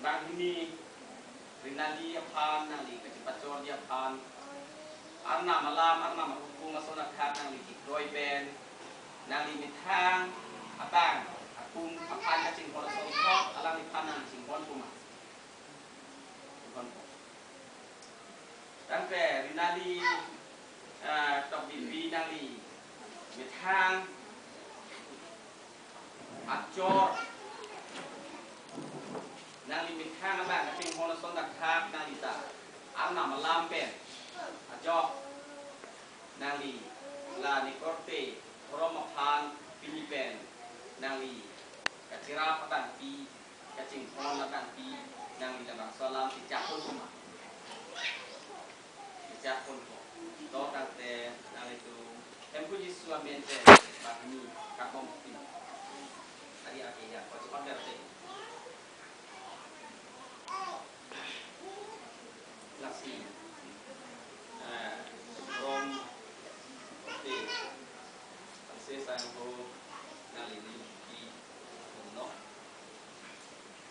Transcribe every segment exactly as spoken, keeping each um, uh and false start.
Banghini Rinali aphan nangli kachepachorji aphan, Arnam alam, Arnam ahukpung ason athak nangli kekroi pen, nangli methang abang atum aphan kachinghon ason thot alangliphan nangli chinghon puma. Chinghon pu. Tangte Rinali, eh, Tokbipi nangli methang achor, nangli methang abang kachinghon ason athak nangli ta Arnam alam pen ajok nangli la ne korte dhorom aphan pini pen nangli kacherap atangpi, kachinghon atangpi, nangli labangso alam kechak pon puma. Kechak pon po. To tangte nanglitum Hemphu Jisu amen pen banghini kabom pin. Ari ake ya, ko chepang der te. Lasi. Eh, from, okay. Ase sangho nangli di, no.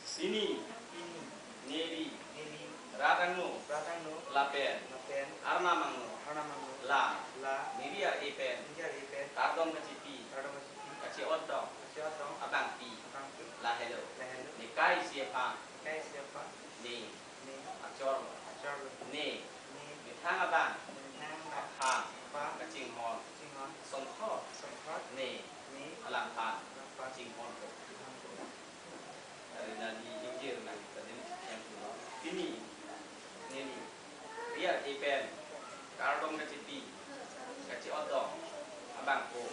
Pini, neli, neli, rat angno, rat angno, lapen, lapen, Arnam angno, Arnam angno, la, la, neli ar-e pen, neli ar-e pen, kardom kachepi, kardom kachepi, kache-otdong, kache-otdong, abangpi, abangpi, lahelo, lahelo, ne kai isi aphan, kai isi aphan, ne, ne, achorlo, achorlo, ne, ne, methang abang, methang abang, aphan, aphan, kachinghon, kachinghon, ason thot, ason thot, ne, ne, alangphan, alangphan, chinghon po, chinghon po. Ari nangli ingjir nang tadi yang kuno. Pini, neli, ri ar-e pen, kardom kachepi, kache-otdong, abang po,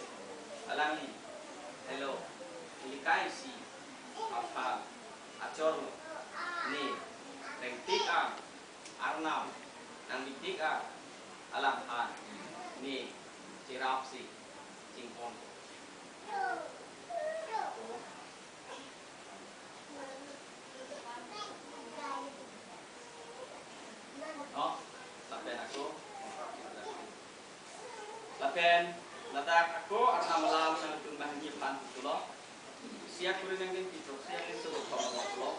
alangli, helo, neli kai isi aphan achorlo, ne, rengtik ang, Arnam, nangbitik ang, alangphan, ne, cherapsi, chinghon. No, lapen ako, lapen ladak ako Arnam alam nangtum banghini aphan pulo. Isi akuri nangdeng pitro, isi akuri so thom pulo.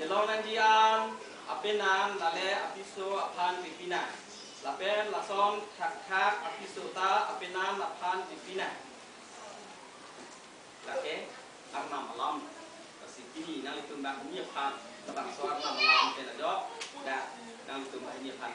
Kelong nangji an apenan lale apiso aphan pipinang. Lapen lason thakthak apiso ta apenan aphan pipinang. Lake Arnam alam. Lasi pini nanglitum banghini aphan labangso Arnam alam pen ajok, dak nanglitum banghini aphan.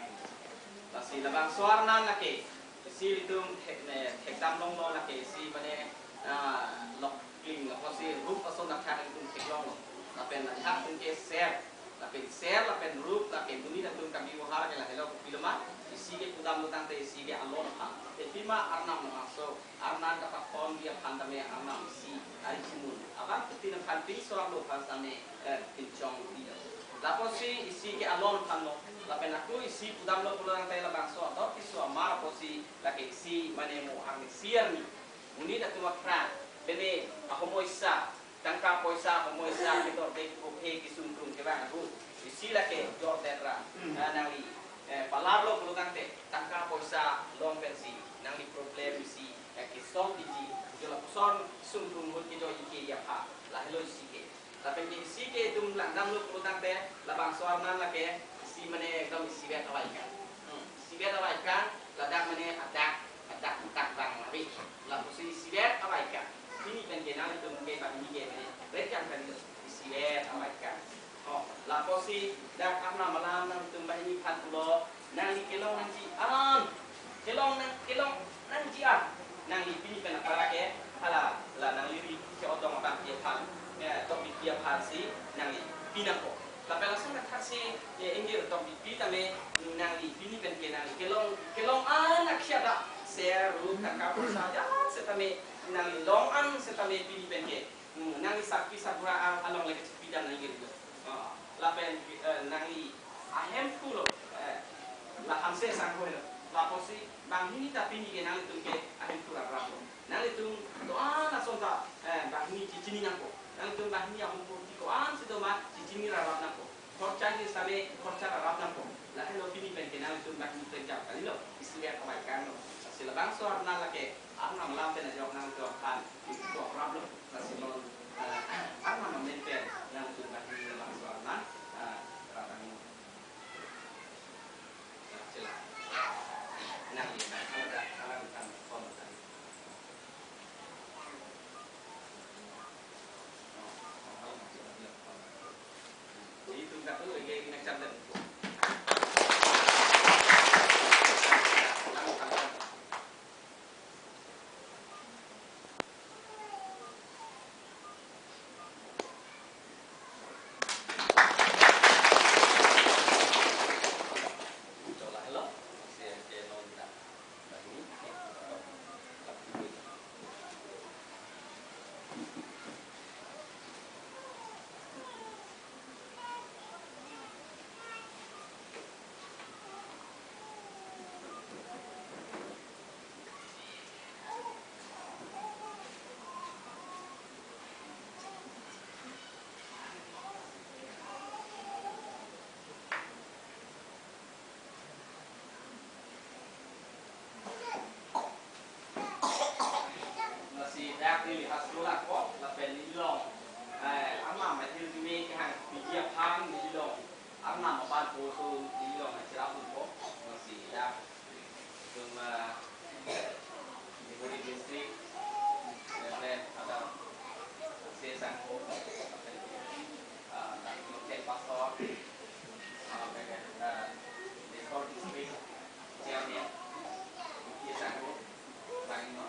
Lasi labangso Arnam lake isi ilitum thek, ne, thekdam longlo, lake isi mane, ah, lok kling, lapusi rup ason athak ilitum theklonglo. Lapen athak atum ke ser, lapen ser, lapen rup, lapen monit atum kabibohar ke lahelo kopilo ma, isi ke pudamlo tangte isi ke alon aphan. Te pima Arnam labangso Arnam kapathonji aphan tame Arnam isi ari chimun. Abang ketin aphan pinso arlo aphan tame, eh, pinchong di. Lapusi isi ke alon aphanlo. Lapen ako isi pudamlo pulo tangte labangso ador piso amar pusi lake isi mane mo arni isi arni. Monit atum aphrang, bene ahomoisa, tangka poisa, ahomoisa, kedor dek kophe kesung krung kevang ahu. Isi lake jor det ra, ah, nangli, eh, palarlo pulo tangte, tangka poisa long pensi, nangli problem isi, eh, kesong tiji, jo lapuson sung krung hut kejo ike aphan, lahelo isi ke. Lapen ke isi ke itum langdamlo pulo tangte, labangso Arnam lake, isi mane ekdom isivet avaika. Hmm, isivet avaika, ladak mane adak, adak tak bang labi. Lapusi isivet avaika. Pini pen ke nanglitum ke banghini ke mane, ret kan kan isivet avaika. Oh, lapusi dak Arnam alam nangtum banghini aphan pulo, nangli kelong nangji an. Kelong nang, kelong nangji an. Nangli pini pen apara ke, hala, la nangli ri, ke-otdong abangpi aphan, eh, Tokbipi aphansi, nangli pinangpo. Lapen lason athak si, eh, ingjir Tokbipi tame, nangli pini pen ke nangli kelong, kelong an akhya da, ser, rup, tangka poisa, ya, setame, nangli long an setame pini pen ke. Hmm, nangli sakpi sabura a-, along lake chepidam nangli giri. Ah, lapen, eh, nangli ahemphu lo, eh, la Hanse sangho lo. Lapusi banghini ta pini ke nanglitum ke ahemphu rap raplo. Nanglitum do-an ason ta, eh, banghini chichini nangpo. Nanglitum banghini ahemphu ti ko-ansi doma chichini rap rap nangpo. Khorcha ke same khorcha rap rap nangpo. Lahelo pini pen ke nanglitum banghini penjam kalilo. Isivet avaika lo. Lasi labangso Arnam lake Arnam alam pen ajok nangtum aphan tok raplo. Lasi non, eh, Arnam amen pen nangtum banghini labangso Arnam, eh, Lasi dak neli hastro lang ko, lapen neli long, eh, Arnam ahirjume kehang piji aphan neli long, Arnam aban po atum neli long nangcherap dun ko. Lasi dak atum, eh, Memory District, Reverend Father Sesang ko, ah, dak Pastor, ah, Reverend, ah, District Chairman, Sesang ko, Bang no.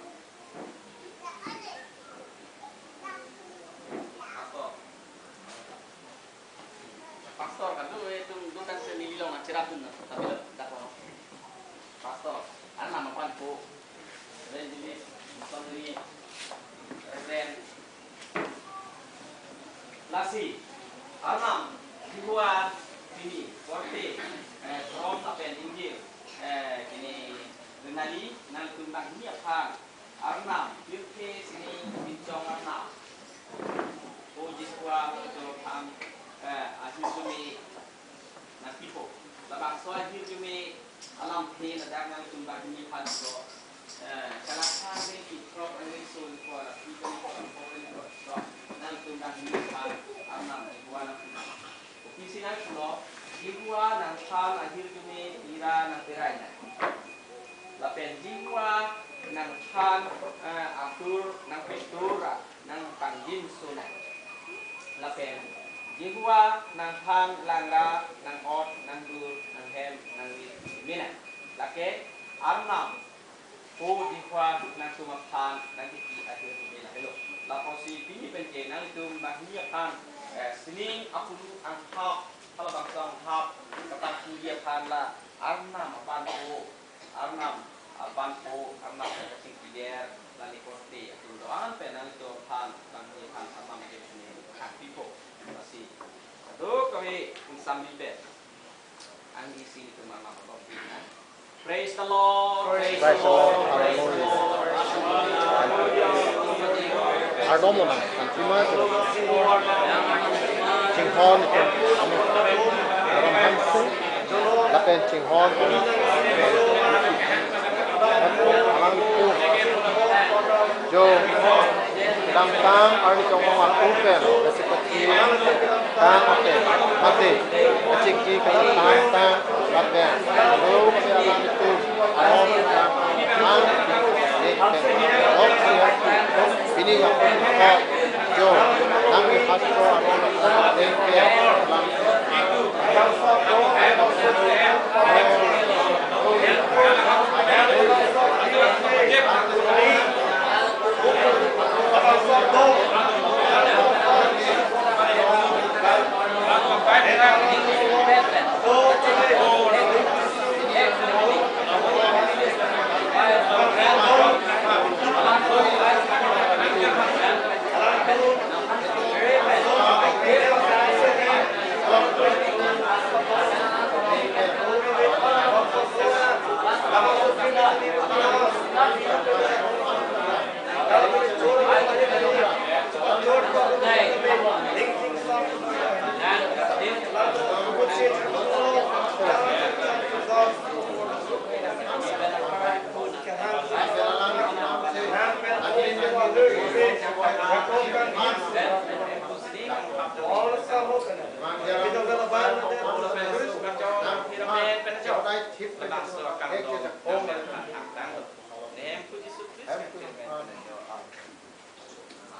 Pastor. Pastor kan tu, eh, tum, tum kan seni long nangcherap dun na, tapi lo, dak lo. Pastor, Arnam aban po, evangelist, missionary, Reverend. Lasi, Arnam, Jehova, pini, korte, eh, dhorom lapen ingjir, eh, pini, Renali, nangtum bangni aphan, Arnam, pirthe sining pinchong Arnam. O Jehova, nangtum aphan, eh, ahirjume nangpipo. Labangso ahirjume alamthe ladak nangtum bangni aphan do. Eh, kalakhan ring krethrok ring so ring ko, la pi ring ko, ko ring ko, so, nangtum bangni aphan Arnam Jehova nangpipo. Kopisi nangpulo, Jehova nangphan ahirjume ira nangperai nang. Lapen Jehova nangphan, eh, atur nangpetur ra nangpangjinso nang. Lapen Jehova nangphan langra, nang-ot, nangdur, nanghem, nangrit, mena. Lake Arnam, O Jehova nangtum aphan nangkepi ahirjume lahelo. Lapusi pini pen ke nangtum bangni aphan, eh, sining apulu anghap, halabangso anghap, kepakuri aphan la Arnam aban po, Arnam aban po, Arnam kachingki der, lale korte atum do-an pen nangtum aphan bangni aphan Arnam ke sini nangpipo. Lasi kadokave ingsamji pen angdengsi nelitum Arnam aphan pina. Praise the Lord. Praise the Lord. Hallelujah. Arnam amen. Kantima chinghon itum amu Ram Hanse lapen chinghon amu alang tu jo damtang arni chongmong aku pen, kasi kasi tang ape, mate, achiki kata tang tang ape, lo kami alam itu, alam itu, ang, ne pen, lok siya, pini yang pun kok, jo, nang di hastro, alam itu, lengke, alam itu.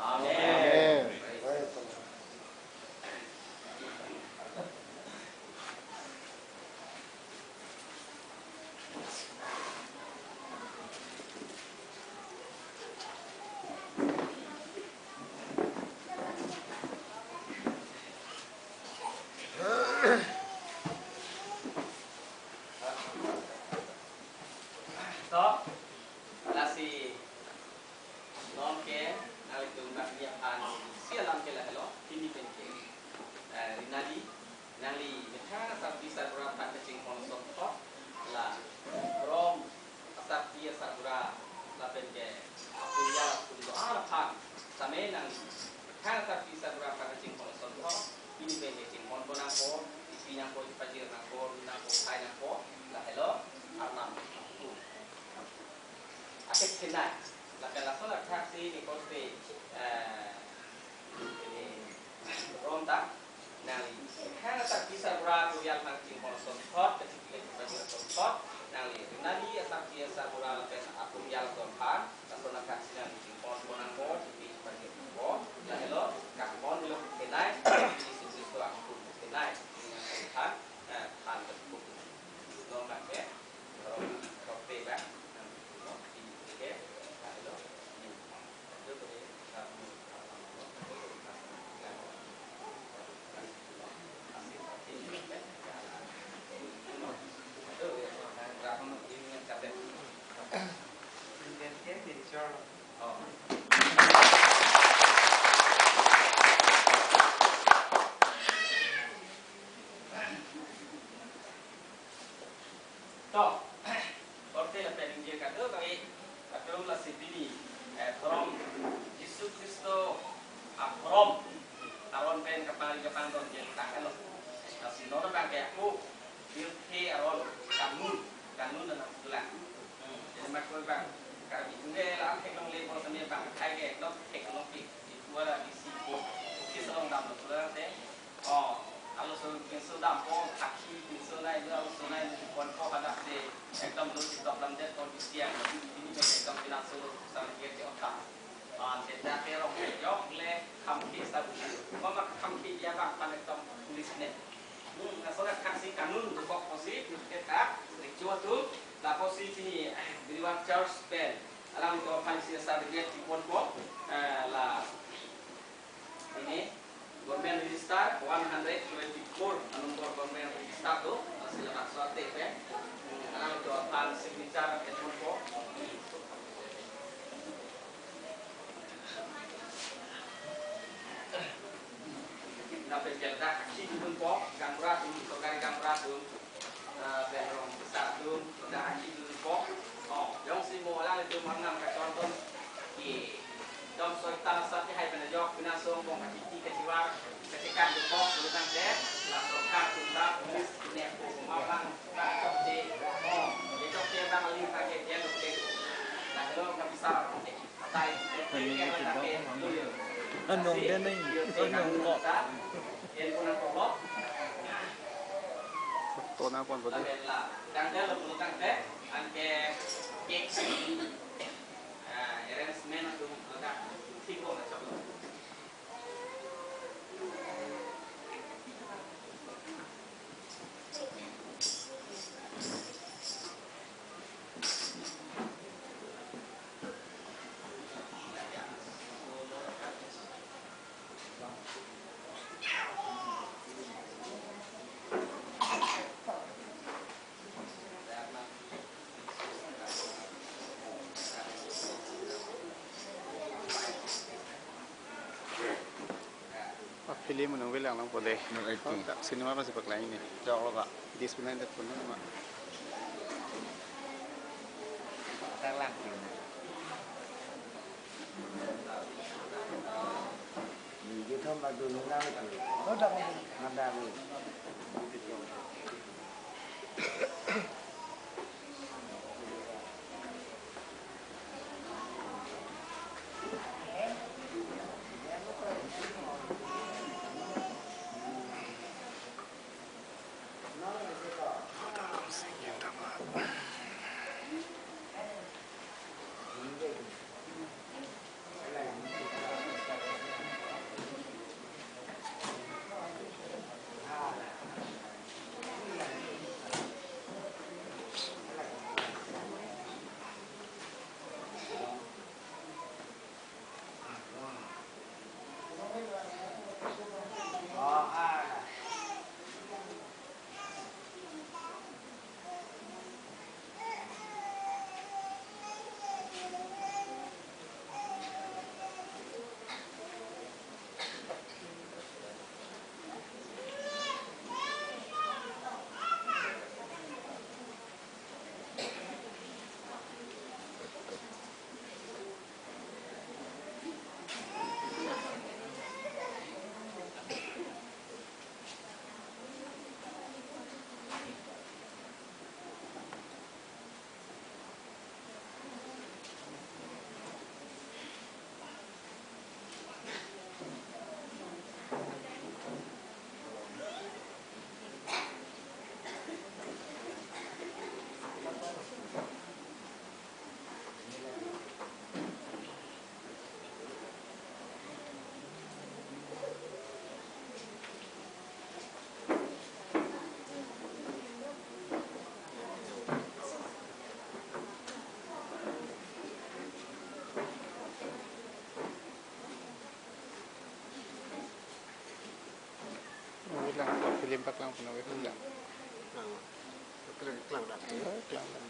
Amen. To, lasi non ke nanglitum bang-i aphan isi alam ke lahelo, pini pen ke, eh, rinali, nangli methang asarpi asarbura aphan kachinghon asonthot, la rom asarpi asarbura lapen ke aporiyal atum do-an aphan same nangli methang asarpi asarbura aphan kachinghon asonthot, pini pen ke chinghonpon nangpo, ipi nangpo, ipajir nangpo, nangpo, khai nangpo, lahelo Arnam atum akethenei. Lapen lason athak si ni korte, eh, ini rom ta, nangli methang asarpi asarbura aporiyal aphan chinghon asonthot, kachingki kachingki asonthot, nangli rinali asarpi asarbura lapen aporiyal atum aphan, lason athak si nangli chinghonpon nangpo, chipi chipajir nangpo, lahelo, kahon lo kenai, Jisu Kristo atum kenai, ini yang Tuhan, eh, Tuhan berhukum. Lo pakai, lo, lo, To, korte lapen ingjir kado bang-i, lapen lasi pini, eh, dhorom Jisu Kristo adhorom aron pen kapari kapangdon jeng tanglo. Lasi non bang ke ako pirthe aron kanun, kanun dan atulang. Hmm, jadi mak ko bang, Karbi Tunggal alam theklongle, bor sami bang, khai ke, dok theklongke, itu ada di situ. Oke, selong dam lo, sudah te. Oh, arloso pinso dampo, thakhi pinso nai, arloso nai, ponpo hadak te, ekdom lo si top lam det, pon isi ang, ini me ekdom pinangso, sang dia ke otak. Ah, seta ke rong, yok le, kham ke sabu. Mama kham ke dia bang, pan ekdom police ne. Hmm, lason athak si kanun, dukok posi, kita, ricu atum, lapusi pini, Biriwan Church pen, alam ko aphan si sa dia, ponpo, eh, la, ini, Government Register one hundred twenty-four, anumber Government Register do, lasi labangso ate pen. Alang do aphan signature ke ponpo. Lapen ke ladak akhi ponpo, gaonbura atum, sorkari gaonbura atum. Eh, pen rong besar atum, ladak akhi ponpo. Oh, jongsi mo alanglitum Arnam kachonton, ke dom soi ta sat ke hai pen ajok, pinangso angbong kachiti kachivar, kachekan ponpo, lalu tangte, la sorkar atum ta, police ne po, ma bang, bang chokche, oh, ye chokche bang ali ta ke dia lo ke, la lo ka besar, eh. Anong dia nai, anong ko. Foto nangponpo dei. Ah, film nung bilang lang po dei. Nung acting. Oh, tak cinema pasi paklangji. Jok lo, Pak. Dis pinai det pun nama. Talang. Ni gitu mah dulu nang itu. Oh, tak ada. Ada ni. Film paklang pon nangji. Hmm. Klang. Klang, klang dak. Eh, klang dak.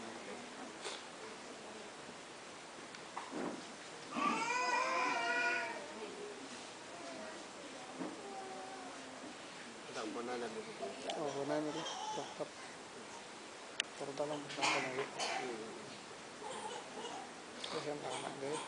Dak bonai na dulu. Oh, bonai na dulu. Tap, tap. Tap, tap, tap, tap, tap. Hmm. Terus yang tangkap deh.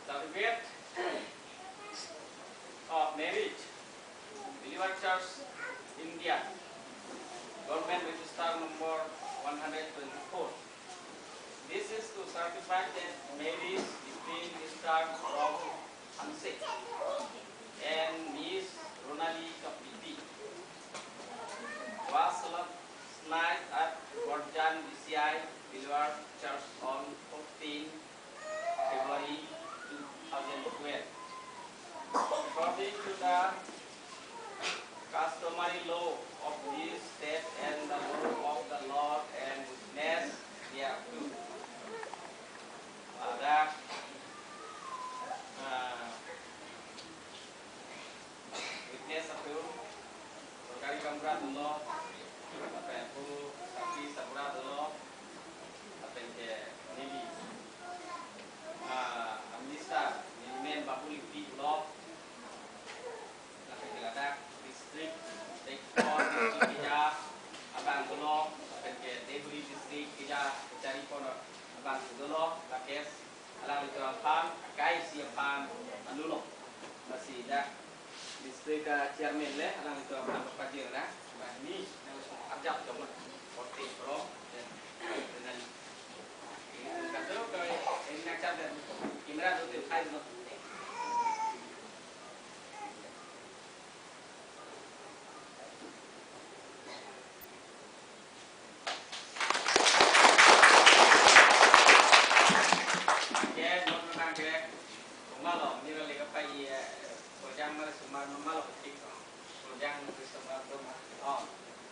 Certificate of Marriage, Believer Church, India, Government Register number one hundred twenty-four. This is to certify that marriage between Mister Robert Hanse and Miss Ronali Kapiti was solemnized at Borjan B C I Believer Church on fourteen February two thousand twelve. According to the customary law of this state and the law of the Lord and witness thereto. Ada, ah, witness atum, sorkari gaonbura dolo, lapen pu sakhi sabura dolo, lapen ke neli, ah, minister, neli men Babu Lingpi dolo, lapen ke ladak district, district keja abang dolo, lapen ke Dhebri district keja kacharipon abang dolo, lake alanglitum aphan, akai isi aphan anulo. Lasi dak district, ah, chairman le alanglitum aphan pajir na, banghini nang arjap jong korte pro, dan, dan ini kan tuh kalau ini nak cap dan camera tuh tuh kayak gitu. Oke, non menang ke. Rumah lo, mira leka pai, eh, Bojang mari sumar normal lo, tik. Bojang mari sumar normal. Oh,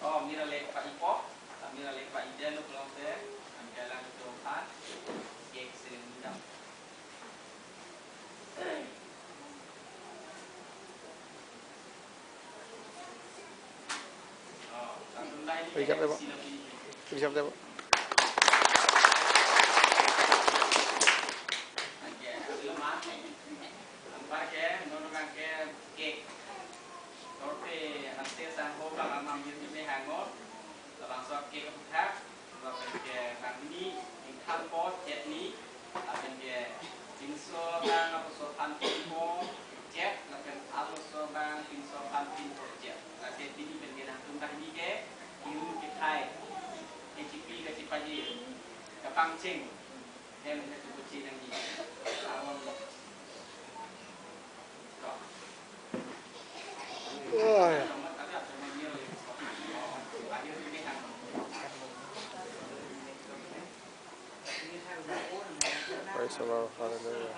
oh, mira leka pai po, mira leka pai ide lo belum se, angke lang itu kan, kek sini dam. Ijab debo. Ijab debo. Labangso cake aphuthak, lapen ke banghini ingkhan po chetni, lapen ke pinso bang apuso aphan pin po chet, lapen arloso bang pinso aphan pin po chet. Lake pini pen ke nangtum banghini ke, kiru kethai, kechipi kachipaji, kapangcheng, hem hem kuchi nangji. Aron. Oi. Praise the Lord. Hallelujah.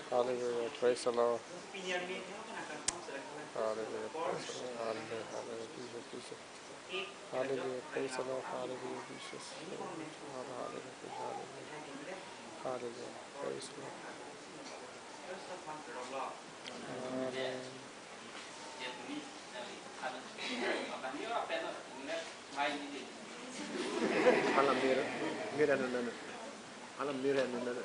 Hallelujah. Hallelujah. Praise the Lord. Hallelujah. Praise the Lord. Hallelujah. Jesus, Jesus. Hallelujah. Praise the Lord. Hallelujah. Jesus. Hallelujah. Hallelujah. Hallelujah. Praise the Lord. Amen. Alam mir, mir anu nana. Alam mir anu nana.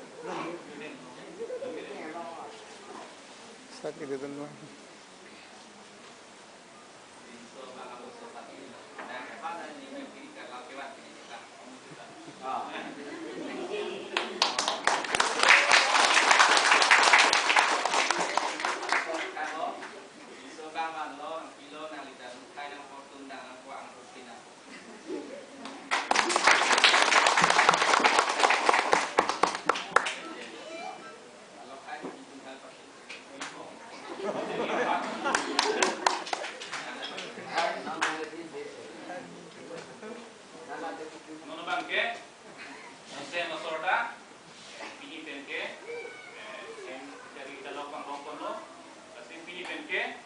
Sakit itu, no? Nono abangke, sen asorta, pini penke, eh, sen jari jalok bang bongkon lo, lasi pini penke,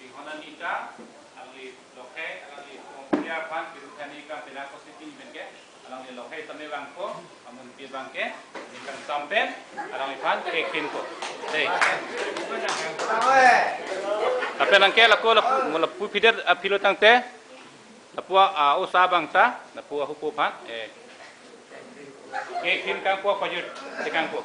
Singhon Anita, alangli lokhei, alangli kong pia aphan, biru khani kam pina kosi pini penke, alangli lokhei tame bangko, amun pi bangke, ningkan sampen, alangliphan, kekin ko. Dei. Lapen anke lako lapu, lapu pidet apilo tangte, lapu a, a, usa bangta, lapu ahupo aphan, eh. Kekin kangpo pajut, tekangpo.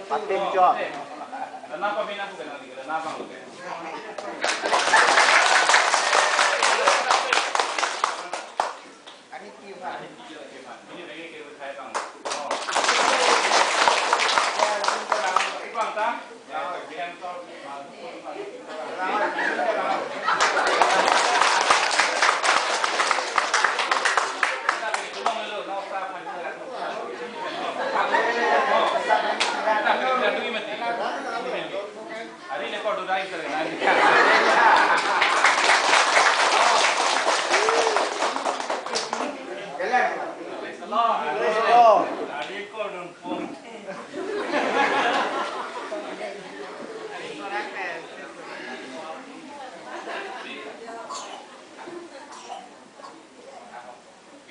Patim chok.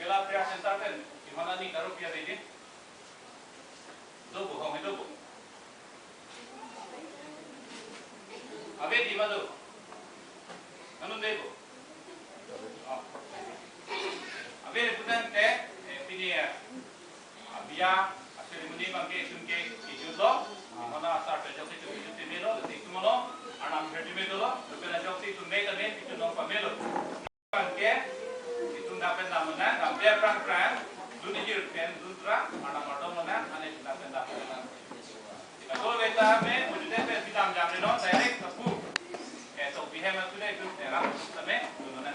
Kela pria center pen, Singhon Anita aro pia dei dei. Dobo, hong dobo. Ave dei ma do. Anun debo. Oh. Ave putangte, eh, pini ya. Abia, aseri muni bangke itum ke kijut lo. Mana asar pe jok itum kijut teme lo, lasi itum lo. Arnam her teme dolo, lapen ajok si itum me tame, itum nong pame lo. Bangke, itum dapen dam mana, dam pe prang prang, dun ijir pen dun tra, arnam ardom mana, ane itum dapen dam mana. Kita kol beta me, mujute pe bidam jam reno, direct kapu. Eh, so bihem atude itum, eh, ram tame, dun mana.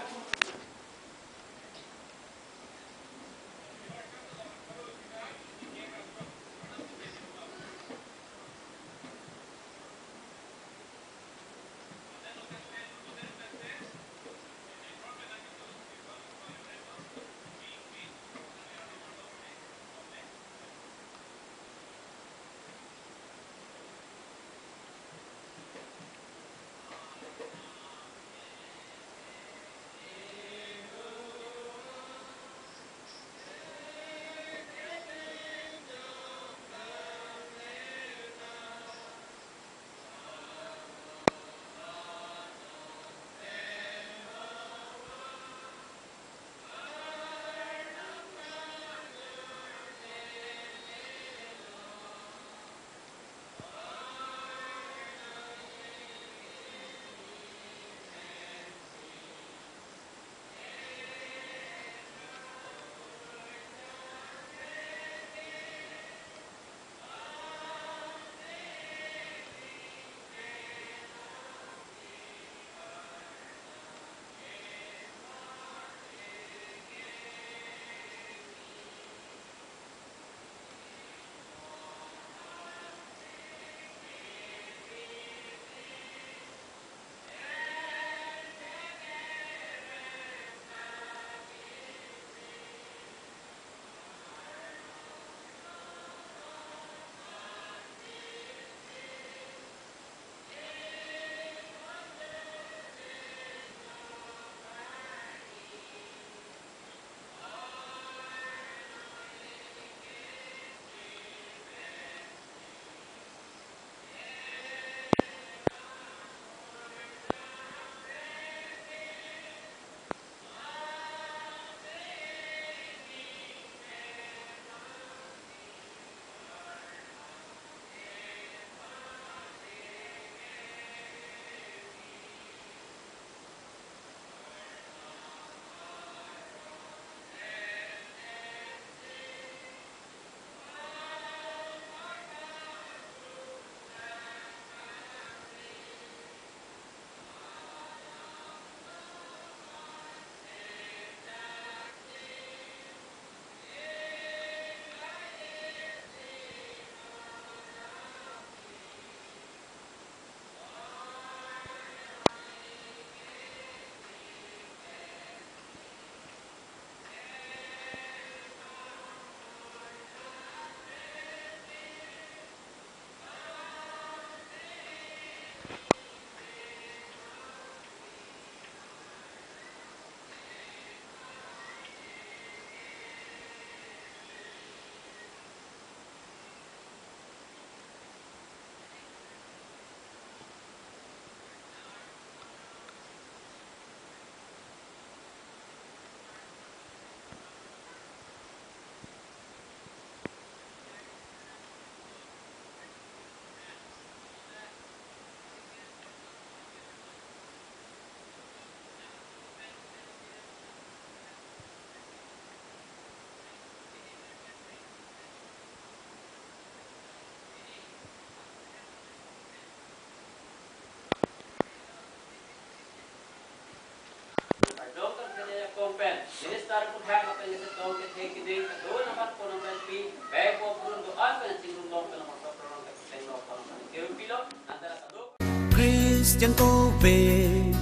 Sar kuthang apen ketong kethe keding kedo namar ponam pen pi beko purun do-an pen chingrum long pen lamar sopro long pen seng long pen lamar keu pilo antara sadu. Christian ko pe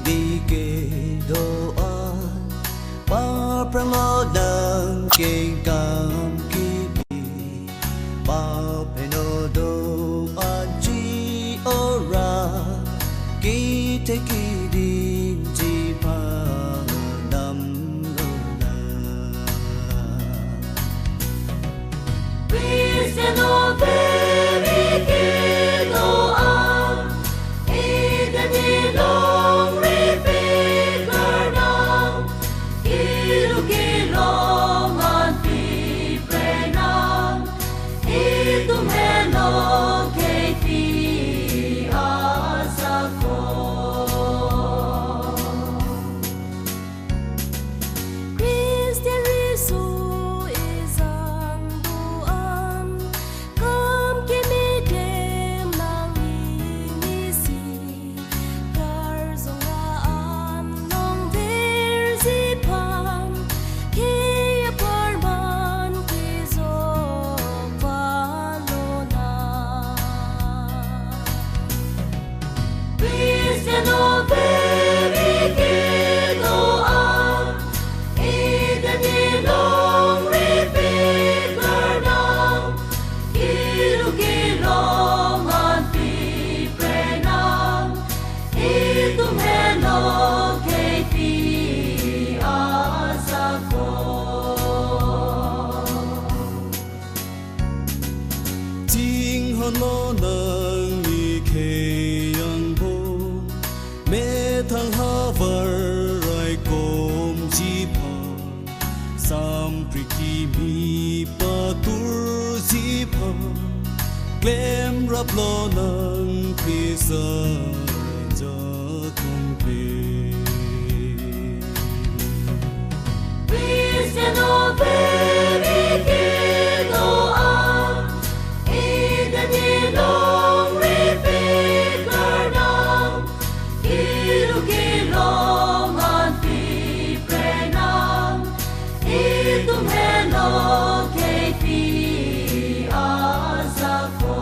di kedo-an, paphrang lonang kengkam kipi, papheno do-an ji ora, kithek kiding ji phanam lonang. Christian o pe di kedo-an, ida ni longri pe kardang, ilu kelong an pi prenang, itum helo kepi asako. Christian riso ejang do-an, kam keme klem nangji isi, karjong ra-an longverji aphan, ke apharman kejok van lonang. Christian o pe di kedo-an, ida ni longri pe kardang, ilu kelong an pi prenang, itum helo kepi asako. Chinghon lonang ni khei angbong, methang havar raikomji aphan, sampri kimi paturji aphan, klemrap lonang Christian jatong pe. Christian o pe di kedo-an, ida ni longri pe kardang, ilu kelong an pi prenang, itum helo kepi asako.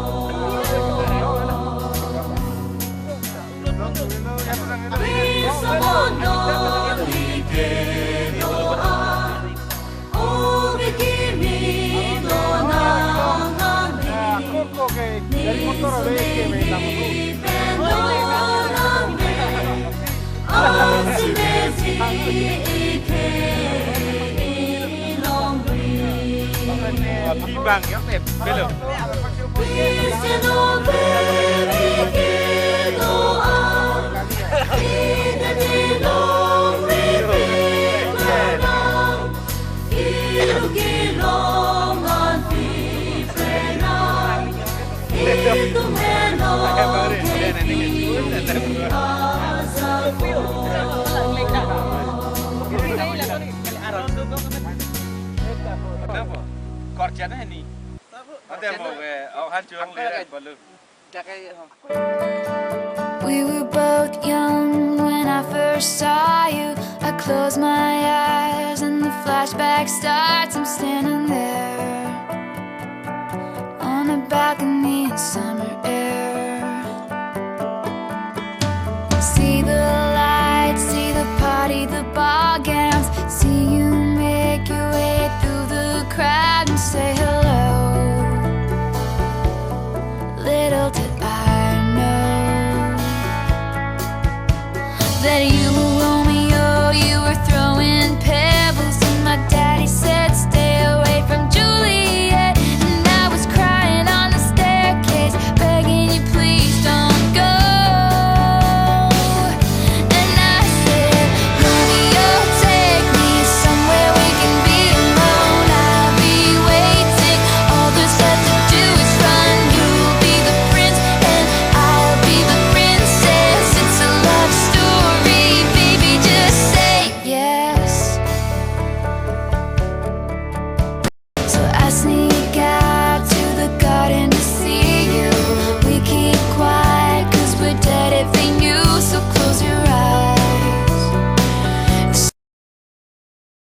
Bibang ya, eh, belum. Korjana ini. Ate mo ke, oh, han chuang le, balu. We were both young when I first saw you. I close my eyes and the flashback starts. I'm standing there on a balcony in summer.